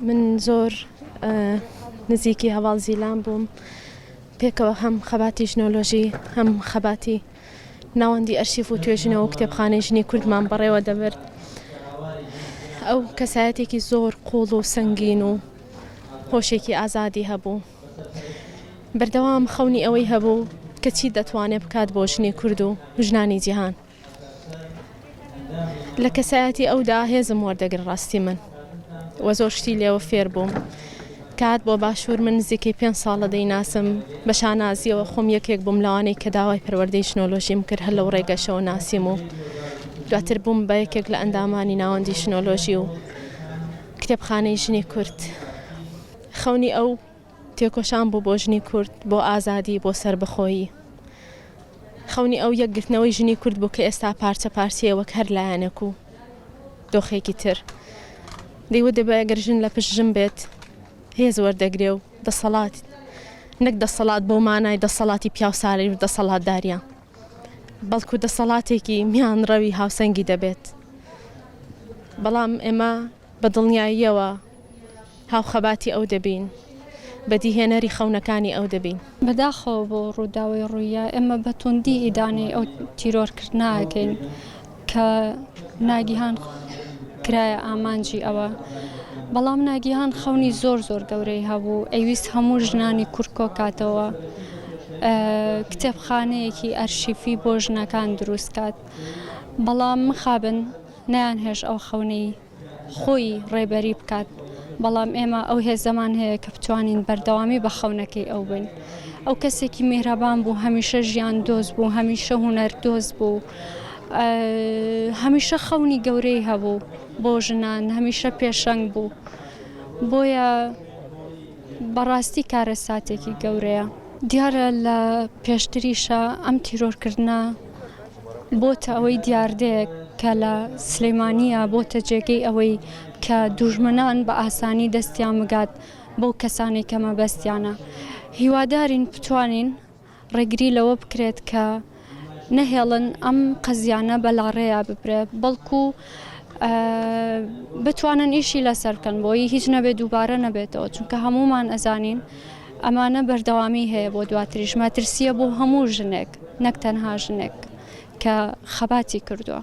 من زۆر نزیکی هەڤاڵ زیلان بووم، پێکەوە هەم خەباتی ژنۆلۆژی هەم خەباتی ناوەندی ئەرشیف و توێژینەوە و کتێبخانەی ژنی کوردمان بەڕێوە دەبرد. ئەو کەسایەتێکی زۆر قوڵ و سەنگین و هۆشێکی ئازادی هەبوو. بەردەوام خەونی ئەوەی هەبوو کە چی دەتوانێت بکات بۆ ژنی کورد و ژنانی جیهان. لە کەسایەتی ئەودا هێزم وەردەگرت ڕاستی من و زۆر شتی لێوە فێر بووم. کات بۆ باشوور من نزیکەی پێنج ساڵە دەیناسم بە شانازیەوە خۆم یەکێک بووم لەوانەی کە داوای پەروەردەی ژنۆلۆژیم کرد هەر لەو ڕێگەشەوە ناسیم و دواتر بووم بە یەکێک لە ئەندامانی ناوەندی ژنۆلۆژی و کتێبخانەی ژنی کورد. خەونی ئەو تێکۆشان بوو بۆ ژنی کورد، بۆ ئازادی، بۆ سەربەخۆیی. خەونی ئەو یەکگرتنەوەی ژنی کورد بوو کە ئێستا پارچە پارچەیە وەک هەر لایەنێک و دۆخێکی تر. دەیوت دەبێ ئەگەر ژن لە پشت ژن بێت هێز وەردەگرێ و دەسەڵات نەک دەسەڵات بەو مانای دەسەڵاتی پیاوسالاری و دەسەڵاتداریە بەڵکو دەسەڵاتێکی میانڕەوی هاوسەنگی دەبێت. بەڵام ئێمە بە دڵنیاییەوە هاوخەباتی ئەو دەبین، بەدیهێنەری خەونەکانی ئەو دەبین. بەداخەوە بۆ ڕووداوەی ڕووییا، ئێمە بە توندی ئیدانەی ئەو تیرۆرکردنە ئەکەین کە ناگیهان کرایە ئامانجی ئەوە، بەڵام ناگیهان خەونی زۆر زۆر گەورەی هەبوو، ئەیویست هەموو ژنانی کورد کۆکاتەوە، کتێبخانەیەکی ئەرشیفی بۆ ژنەکان دروست کات، بەڵام مخابن نەیانهێشت ئەو خەونەی خۆی ڕێبەری بکات، بەڵام ئێمە ئەو هێزەمان هەیە کە بتوانین بەردەوامی بە خەونەکەی ئەو بین. ئەو کەسێکی میهرەبان بوو، هەمیشە ژیان دۆست بوو، هەمیشە هونەر دۆست بوو، هەمیشە خەونی گەورەی هەبوو بۆ ژنان، هەمیشە پێشەنگ بوو. بۆیە بەڕاستی کارەساتێکی گەورەیە. دیارە لە پێشتریشا ئەم تیرۆرکردنە بۆتە ئەوەی دیاردەیەک کە لە سلێمانییە بۆتە جێگەی ئەوەی کە دوژمنان بە ئاسانی دەستیان بگات بەو کەسانەی کە مەبەستیانە. هیوادارین بتوانین ڕێگری لەوە بکرێت کە نەهێڵن ئەم قەزیانە بە لاڕێیا ببرێ بەڵکو بتوانن ئیشی لەسەر بکەن بۆی هیچ نەبێت دووبارە نەبێتەوە چونکە هەموومان ئەزانین ئەمانە بەردەوامی هەیە بۆ دواتریش مەترسیە بۆ هەموو ژنێک نەک تەنها ژنێک کە خەباتی کردووە.